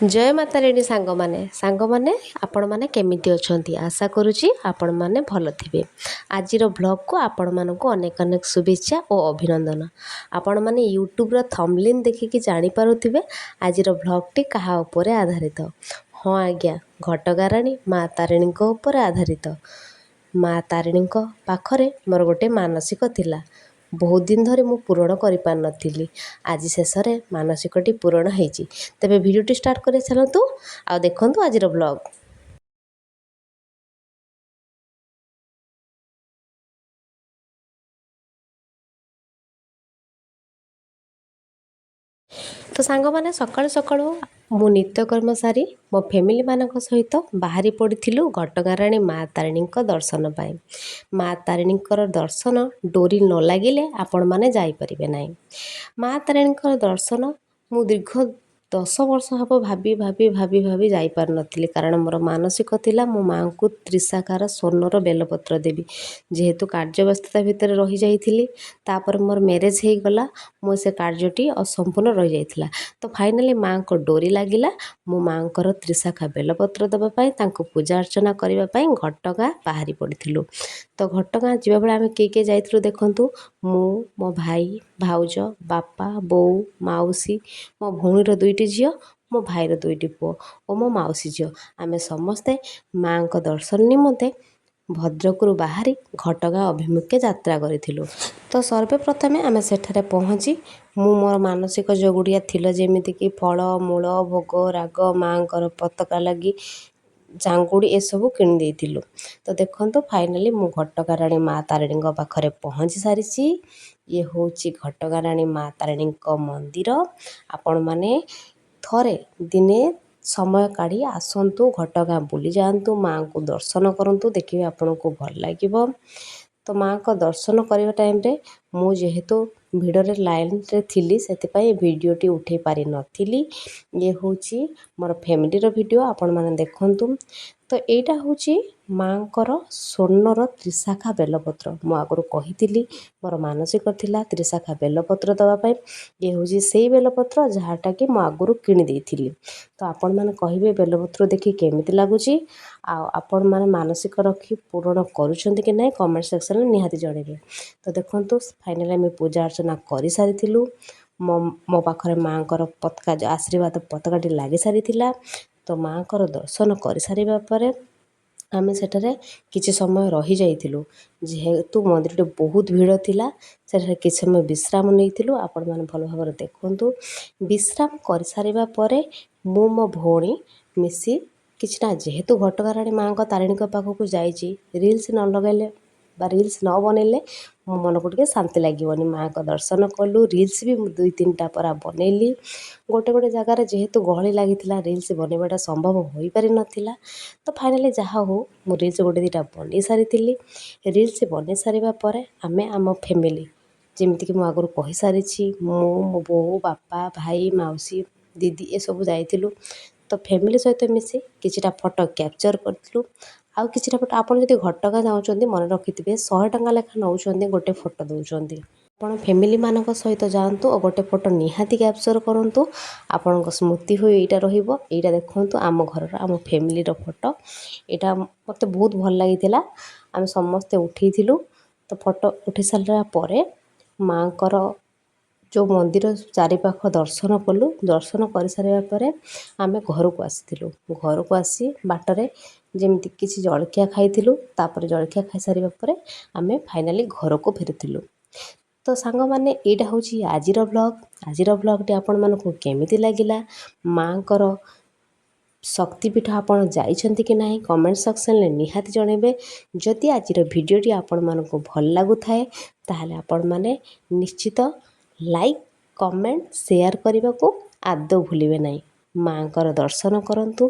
ଜୟ ମା ତାରିଣୀ ସାଙ୍ଗମାନେ। ସାଙ୍ଗମାନେ, ଆପଣମାନେ କେମିତି ଅଛନ୍ତି? ଆଶା କରୁଛି ଆପଣମାନେ ଭଲ ଥିବେ। ଆଜିର ଭ୍ଲଗ୍କୁ ଆପଣମାନଙ୍କୁ ଅନେକ ଅନେକ ଶୁଭେଚ୍ଛା ଓ ଅଭିନନ୍ଦନ। ଆପଣମାନେ ୟୁଟ୍ୟୁବ୍ର ଥମ୍ବନେଲ୍ ଦେଖିକି ଜାଣିପାରୁଥିବେ ଆଜିର ଭ୍ଲଗ୍ଟି କାହା ଉପରେ ଆଧାରିତ। ହଁ ଆଜ୍ଞା, ଘଟଗାଁରାଣୀ ମା ତାରିଣୀଙ୍କ ଉପରେ ଆଧାରିତ। ମା ତାରିଣୀଙ୍କ ପାଖରେ ମୋର ଗୋଟେ ମାନସିକ ଥିଲା। ବହୁତ ଦିନ ଧରି ମୁଁ ପୂରଣ କରିପାରିନଥିଲି। ଆଜି ଶେଷରେ ମାନସିକଟି ପୂରଣ ହେଇଛି। ତେବେ ଭିଡ଼ିଓଟି ଷ୍ଟାର୍ଟ କରି ଚାଲନ୍ତୁ ଆଉ ଦେଖନ୍ତୁ ଆଜିର ବ୍ଲଗ୍। ତ ସାଙ୍ଗମାନେ, ସକାଳୁ ସକାଳୁ ମୁଁ ନିତ୍ୟକର୍ମ ସାରି ମୋ ଫ୍ୟାମିଲିମାନଙ୍କ ସହିତ ବାହାରି ପଡ଼ିଥିଲୁ ଘଟଗାଁରାଣୀ ମା ତାରିଣୀଙ୍କ ଦର୍ଶନ ପାଇଁ। ମା ତାରିଣୀଙ୍କର ଦର୍ଶନ ଡୋରି ନ ଲାଗିଲେ ଆପଣମାନେ ଯାଇପାରିବେ ନାହିଁ। ମା ତାରିଣୀଙ୍କର ଦର୍ଶନ ମୁଁ ଦୀର୍ଘ 10 ବର୍ଷ ହେବ ଭାବି ଭାବି ଭାବି ଭାବି ଯାଇପାରୁନଥିଲି, କାରଣ ମୋର ମାନସିକ ଥିଲା ମୋ ମାଆଙ୍କୁ ତ୍ରିଶାଖାର ସ୍ୱର୍ଣ୍ଣର ବେଲପତ୍ର ଦେବି। ଯେହେତୁ କାର୍ଯ୍ୟ ବ୍ୟସ୍ତତା ଭିତରେ ରହିଯାଇଥିଲି, ତାପରେ ମୋର ମ୍ୟାରେଜ୍ ହେଇଗଲା, ମୋ ସେ କାର୍ଯ୍ୟଟି ଅସମ୍ପୂର୍ଣ୍ଣ ରହିଯାଇଥିଲା। ତ ଫାଇନାଲି ମାଆଙ୍କ ଡୋରି ଲାଗିଲା। ମୁଁ ମାଆଙ୍କର ତ୍ରିଶାଖା ବେଲପତ୍ର ଦେବା ପାଇଁ, ତାଙ୍କୁ ପୂଜା ଅର୍ଚ୍ଚନା କରିବା ପାଇଁ ଘଟଗାଁ ବାହାରି ପଡ଼ିଥିଲୁ। ତ ଘଟଗାଁ ଯିବାବେଳେ ଆମେ କିଏ କିଏ ଯାଇଥିଲୁ ଦେଖନ୍ତୁ। ମୁଁ, ମୋ ଭାଇ, ଭାଉଜ, ବାପା, ବୋଉ, ମାଉସୀ, ମୋ ଭଉଣୀର ଦୁଇଟି ଝିଅ, ମୋ ଭାଇର ଦୁଇଟି ପୁଅ ଓ ମୋ ମାଉସୀ ଝିଅ। ଆମେ ସମସ୍ତେ ମାଆଙ୍କ ଦର୍ଶନ ନିମନ୍ତେ ଭଦ୍ରକରୁ ବାହାରି ଘଟଗାଁ ଅଭିମୁଖେ ଯାତ୍ରା କରିଥିଲୁ। ତ ସର୍ବେ ପ୍ରଥମେ ଆମେ ସେଠାରେ ପହଞ୍ଚି ମୁଁ ମୋର ମାନସିକ ଯେଉଁଗୁଡ଼ିକ ଥିଲା, ଯେମିତିକି ଫଳ ମୂଳ, ଭୋଗ ରାଗ, ମାଆଙ୍କର ପତାକା ଲାଗି ଚାଙ୍ଗୁଡ଼ି, ଏସବୁ କିଣି ଦେଇଥିଲୁ। ତ ଦେଖନ୍ତୁ, ଫାଇନାଲି ମୁଁ ଘଟଗାଁରାଣୀ ମା ତାରିଣୀଙ୍କ ପାଖରେ ପହଞ୍ଚି ସାରିଛି। ଇଏ ହେଉଛି ଘଟଗାଁରାଣୀ ମା ତାରିଣୀଙ୍କ ମନ୍ଦିର। ଆପଣମାନେ ଥରେ ଦିନେ ସମୟ କାଢ଼ି ଆସନ୍ତୁ, ଘଟଗାଁ ବୁଲି ଯାଆନ୍ତୁ, ମାଆଙ୍କୁ ଦର୍ଶନ କରନ୍ତୁ, ଦେଖିବେ ଆପଣଙ୍କୁ ଭଲ ଲାଗିବ। ତ ମାଆଙ୍କ ଦର୍ଶନ କରିବା ଟାଇମ୍ରେ ମୁଁ ଯେହେତୁ ଭିଡ଼ରେ ଲାଇନ୍ରେ ଥିଲି, ସେଥିପାଇଁ ଭିଡ଼ିଓଟି ଉଠାଇ ପାରିନଥିଲି। ଇଏ ହେଉଛି ମୋର ଫ୍ୟାମିଲିର ଭିଡ଼ିଓ, ଆପଣମାନେ ଦେଖନ୍ତୁ। ତ ଏଇଟା ହେଉଛି ମାଆଙ୍କର ସ୍ୱର୍ଣ୍ଣର ତ୍ରିଶାଖା ବେଲପତ୍ର। ମୁଁ ଆଗରୁ କହିଥିଲି, ମୋର ମାନସିକ ଥିଲା ତ୍ରିଶାଖା ବେଲପତ୍ର ଦେବା ପାଇଁ। ଇଏ ହେଉଛି ସେଇ ବେଲପତ୍ର ଯାହାଟାକି ମୁଁ ଆଗରୁ କିଣି ଦେଇଥିଲି। ତ ଆପଣମାନେ କହିବେ ବେଲପତ୍ର ଦେଖି କେମିତି ଲାଗୁଛି, ଆଉ ଆପଣମାନେ ମାନସିକ ରଖି ପୂରଣ କରୁଛନ୍ତି କି ନାହିଁ, କମେଣ୍ଟ ସେକ୍ସନରେ ନିହାତି ଜଣାଇବେ। ତ ଦେଖନ୍ତୁ, ଫାଇନାଲି ଆମେ ପୂଜା ଅର୍ଚ୍ଚନା କରିସାରିଥିଲୁ। ମୋ ପାଖରେ ମାଆଙ୍କର ପତାକା, ଆଶୀର୍ବାଦ ପତାକାଟି ଲାଗିସାରିଥିଲା। ତ ମାଆଙ୍କର ଦର୍ଶନ କରିସାରିବା ପରେ ଆମେ ସେଠାରେ କିଛି ସମୟ ରହିଯାଇଥିଲୁ। ଯେହେତୁ ମନ୍ଦିରଟି ବହୁତ ଭିଡ଼ ଥିଲା, ସେଠାରେ କିଛି ସମୟ ବିଶ୍ରାମ ନେଇଥିଲୁ। ଆପଣମାନେ ଭଲ ଭାବରେ ଦେଖନ୍ତୁ। ବିଶ୍ରାମ କରିସାରିବା ପରେ ମୁଁ ମୋ ଭଉଣୀ ମିଶି କିଛିଟା, ଯେହେତୁ ଘଟଗାଁରାଣୀ ମାଆଙ୍କ ତାରିଣୀଙ୍କ ପାଖକୁ ଯାଇଛି, ରିଲ୍ସ ନ ଲଗାଇଲେ ବା ରିଲ୍ସ ନ ବନେଇଲେ ମୋ ମନକୁ ଟିକେ ଶାନ୍ତି ଲାଗିବନି। ମାଆଙ୍କ ଦର୍ଶନ କଲୁ, ରିଲ୍ସ ବି ମୁଁ ଦୁଇ ତିନିଟା ପରା ବନେଇଲି। ଗୋଟେ ଗୋଟେ ଜାଗାରେ ଯେହେତୁ ଗହଳି ଲାଗିଥିଲା, ରିଲ୍ସ ବନେଇବାଟା ସମ୍ଭବ ହୋଇପାରିନଥିଲା। ତ ଫାଇନାଲି ଯାହା ହଉ, ମୁଁ ରିଲ୍ସ ଗୋଟେ ଦୁଇଟା ବନେଇ ସାରିଥିଲି। ରିଲ୍ସ ବନେଇ ସାରିବା ପରେ ଆମେ ଆମ ଫ୍ୟାମିଲି, ଯେମିତିକି ମୁଁ ଆଗରୁ କହିସାରିଛି, ମୁଁ, ମୋ ବୋଉ, ବାପା, ଭାଇ, ମାଉସୀ, ଦିଦି ଏସବୁ ଯାଇଥିଲୁ। ତ ଫ୍ୟାମିଲି ସହିତ ମିଶି କିଛିଟା ଫଟୋ କ୍ୟାପଚର୍ କରିଥିଲୁ ଆଉ କିଛିଟା ଫଟୋ। ଆପଣ ଯଦି ଘଟଗାଁ ଯାଉଛନ୍ତି, ମନେ ରଖିଥିବେ, 100 ଟଙ୍କା ଲେଖା ନେଉଛନ୍ତି, ଗୋଟେ ଫଟୋ ଦେଉଛନ୍ତି। ଆପଣ ଫ୍ୟାମିଲିମାନଙ୍କ ସହିତ ଯାଆନ୍ତୁ ଓ ଗୋଟେ ଫଟୋ ନିହାତି କ୍ୟାପଚର୍ କରନ୍ତୁ, ଆପଣଙ୍କ ସ୍ମୃତି ହୋଇ ଏଇଟା ରହିବ। ଏଇଟା ଦେଖନ୍ତୁ, ଆମ ଘରର ଆମ ଫ୍ୟାମିଲିର ଫଟୋ। ଏଇଟା ମୋତେ ବହୁତ ଭଲ ଲାଗିଥିଲା। ଆମେ ସମସ୍ତେ ଉଠେଇଥିଲୁ। ତ ଫଟୋ ଉଠେଇ ସାରିଲା ପରେ ମାଆଙ୍କର ଯେଉଁ ମନ୍ଦିର ଚାରିପାଖ ଦର୍ଶନ କଲୁ। ଦର୍ଶନ କରିସାରିବା ପରେ ଆମେ ଘରକୁ ଆସିଥିଲୁ। ଘରକୁ ଆସି ବାଟରେ ଯେମିତି କିଛି ଜଳଖିଆ ଖାଇଥିଲୁ। ତାପରେ ଜଳଖିଆ ଖାଇସାରିବା ପରେ ଆମେ ଫାଇନାଲି ଘରକୁ ଫେରିଥିଲୁ। ତ ସାଙ୍ଗମାନେ, ଏଇଟା ହେଉଛି ଆଜିର ବ୍ଲଗ୍। ଆଜିର ବ୍ଲଗ୍ଟି ଆପଣମାନଙ୍କୁ କେମିତି ଲାଗିଲା? ମାଆଙ୍କର ଶକ୍ତିପୀଠ ଆପଣ ଯାଇଛନ୍ତି କି ନାହିଁ, କମେଣ୍ଟ ସେକ୍ସନରେ ନିହାତି ଜଣାଇବେ। ଯଦି ଆଜିର ଭିଡ଼ିଓଟି ଆପଣମାନଙ୍କୁ ଭଲ ଲାଗୁଥାଏ, ତାହେଲେ ଆପଣମାନେ ନିଶ୍ଚିତ ଲାଇକ୍, କମେଣ୍ଟ, ସେୟାର କରିବାକୁ ଆଦୌ ଭୁଲିବେ ନାହିଁ। ମାଆଙ୍କର ଦର୍ଶନ କରନ୍ତୁ,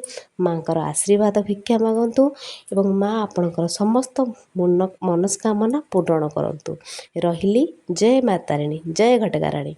ମାଆଙ୍କର ଆଶୀର୍ବାଦ ଭିକ୍ଷା ମାଗନ୍ତୁ ଏବଂ ମା ଆପଣଙ୍କର ସମସ୍ତ ମନସ୍କାମନା ପୂରଣ କରନ୍ତୁ। ରହିଲି, ଜୟ ମା ତାରିଣୀ, ଜୟ ଘଟଗାରାଣୀ।